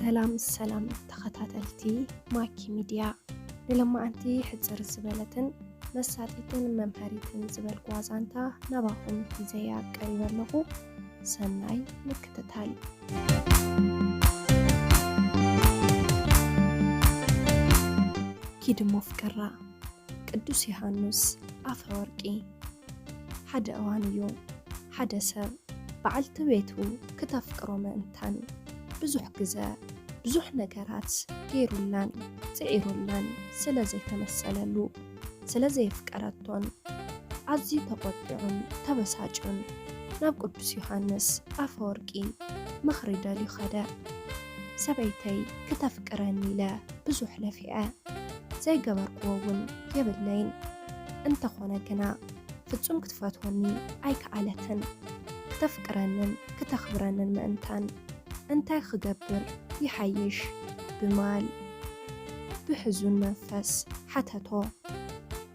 ሰላም ሰላም ተኸታተልቲ ማኪ ሚድያ፣ ንሎማዓንቲ ሕጽር ዝበለትን መሳጢትን መምሃሪትን ዝበልኩዋ ዛንታ ናባኹም ሒዘያ ቀሪበ ኣለኹ። ሰናይ ምክትታል። ኪድሞ ፍቅራ፣ ቅዱስ ዮሃንስ ኣፈወርቂ። ሓደ እዋን እዩ ሓደ ሰብ በዓልቲ ቤቱ ክተፍቅሮ ምእንታን ብዙሕ ግዘ ብዙሕ ነገራት ገይሩላን ጽዒሩላን ስለ ዘይተመሰለሉ፣ ስለ ዘየፍቀረቶን ኣዝዩ ተቖጢዑን ተበሳጭዩን ናብ ቅዱስ ዮሃንስ ኣፈወርቂ ምኽሪ ደልዩ ኸደ። ሰበይተይ ክተፍቅረኒ ኢለ ብዙሕ ለፊዐ፣ ዘይገበርክዎ እውን የብለይን። እንተኾነ ግና ፍጹም ክትፈትወኒ ኣይከኣለትን። ክተፍቅረንን ክተኽብረንን ምእንታን እንታይ ክገብር ይሓይሽ? ብማል ብሕዙን መንፈስ ሓተቶ።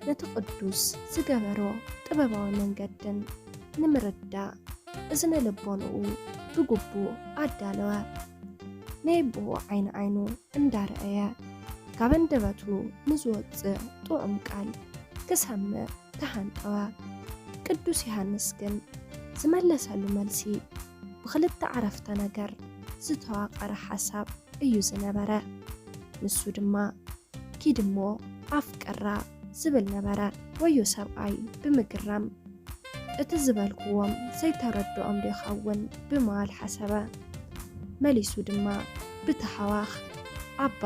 ነቲ ቅዱስ ዝገበሮ ጥበባዊ መንገድን ንምርዳእ እዝነ ልቦንኡ ብግቡእ ኣዳለወ። ናይ ኣቦኡ ዓይኒ ዓይኑ እንዳረኣየ ካብ ኣንደበቱ ንዝወጽእ ጥዑም ቃል ክሰምዕ ተሃንጠወ። ቅዱስ ዮሃንስ ግን ዝመለሰሉ መልሲ ብኽልተ ዓረፍተ ነገር ዝተዋቐረ ሓሳብ እዩ ዝነበረ። ንሱ ድማ ኪድሞ ኣፍቅራ ዝብል ነበረ። ወዮ ሰብኣይ ብምግራም፣ እቲ ዝበልክዎም ዘይተረድኦም ዶ ይኸውን ብማል ሓሰበ። መሊሱ ድማ ብተሃዋኽ፣ ኣባ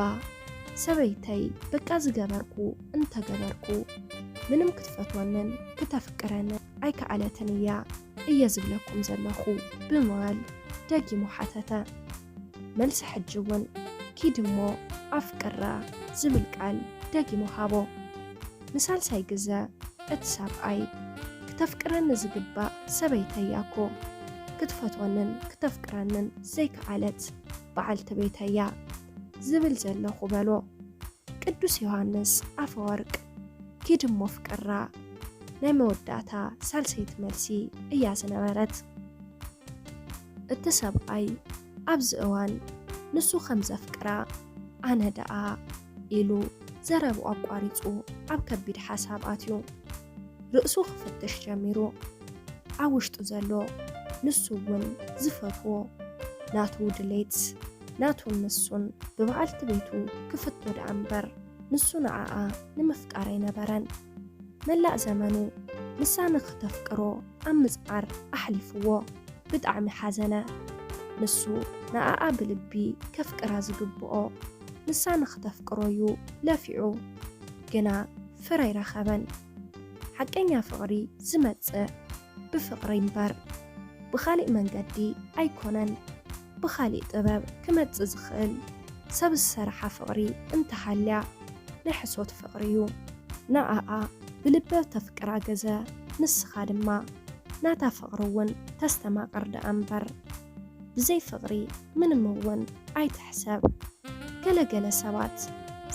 ሰበይተይ፣ በቃ ዝገበርኩ እንተገበርኩ፣ ምንም ክትፈትወንን ክተፍቅረንን ኣይከኣለትን እያ እየ ዝብለኩም ዘለኹ ብማል ደጊሙ ሓተተ። መልሲ ሕጂ እውን ኪድሞ ኣፍቅራ ዝብል ቃል ደጊሙ ሃቦ። ንሳልሳይ ግዘ እቲ ሰብኣይ፣ ክተፍቅረኒ ዝግባእ ሰበይተይ እያ እኮ፣ ክትፈትወንን ክተፍቅረንን ዘይከኣለት በዓልቲ ቤተይ እያ ዝብል ዘለኹ በሎ። ቅዱስ ዮሃንስ ኣፈወርቅ ኪድሞ ፍቅራ ናይ መወዳእታ ሳልሰይቲ መልሲ እያ ዝነበረት። እቲ ሰብኣይ ኣብዚ እዋን ንሱ ከም ዘፍቅራ፣ ኣነ ደኣ ኢሉ ዘረብኡ ኣቋሪጹ ኣብ ከቢድ ሓሳብ ኣትዩ። ርእሱ ክፍትሽ ጀሚሩ። ኣብ ውሽጡ ዘሎ ንሱ እውን ዝፈትዎ ናቱ ድሌት ናቱን ንሱን ብበዓልቲ ቤቱ ክፍቶ ደኣ እምበር ንሱ ንዓኣ ንምፍቃር ኣይነበረን። መላእ ዘመኑ ንሳ ንኽተፍቅሮ ኣብ ምጽዓር ኣሕሊፍዎ። ብጣዕሚ ሓዘነ። ንሱ ንኣኣ ብልቢ ከፍቅራ ዝግብኦ ንሳ ንኽተፍቅሮ እዩ ለፊዑ፣ ግና ፍረ ኣይረኸበን። ሓቀኛ ፍቕሪ ዝመጽእ ብፍቕሪ እምበር ብኻሊእ መንገዲ ኣይኮነን። ብኻሊእ ጥበብ ክመጽእ ዝኽእል ሰብ ዝሰርሓ ፍቕሪ እንተሃልያ ናይ ሕሶት ፍቕሪ እዩ። ንኣኣ ብልበ ተፍቅራ ግዘ ንስኻ ድማ ናታ ፍቕሪ እውን ተስተማቕር ደኣ እምበር ብዘይ ፍቕሪ ምንም እውን ኣይትሕሰብ። ገለ ገለ ሰባት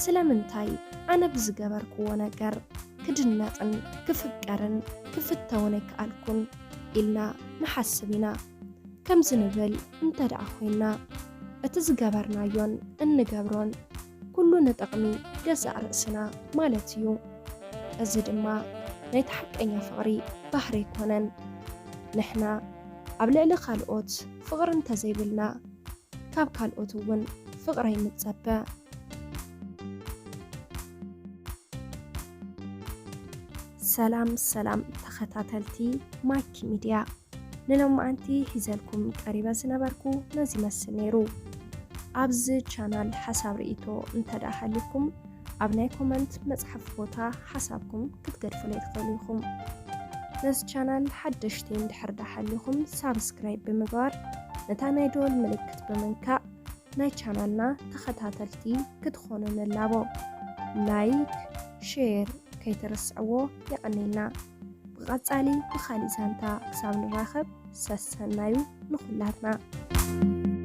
ስለምንታይ ኣነ ብዝገበርክዎ ነገር ክድነቕን ክፍቀርን ክፍተውን ኣይከኣልኩን ኢልና ንሓስብ ኢና። ከምዚ ንብል እንተ ደኣ ኮይንና፣ እቲ ዝገበርናዮን እንገብሮን ኩሉ ንጥቕሚ ገዛእ ርእስና ማለት እዩ። እዚ ድማ ናይቲ ሓቀኛ ፍቕሪ ባህሪ ኣይኮነን። ንሕና ኣብ ልዕሊ ካልኦት ፍቕሪ እንተዘይብልና፣ ካብ ካልኦት እውን ፍቕሪ ኣይንጸበ። ሰላም ሰላም ተኸታተልቲ ማኪ ሚድያ፣ ንሎማዓንቲ ሒዘልኩም ቀሪበ ዝነበርኩ ነዚ ይመስል ነይሩ። ኣብዚ ቻናል ሓሳብ ርእይቶ እንተ ደኣ ሃልዩኩም፣ ኣብ ናይ ኮመንት መጽሓፍ ቦታ ሓሳብኩም ክትገድፉለይ ትኽእሉ ኢኹም። ነዚ ቻናል ሓደሽቲ እንድሕር ደኣ ሃልዩኩም፣ ሳብስክራይብ ብምግባር ነታ ናይ ደወል ምልክት ብምንካእ ናይ ቻናልና ተኸታተልቲ ክትኾኑ ንላቦ። ላይክ፣ ሼር ከይትርስዕዎ። የቐንየልና። ብቐጻሊ ብኻሊእ ዛንታ ክሳብ ንራኸብ ሰሰናዩ ንኹላትና።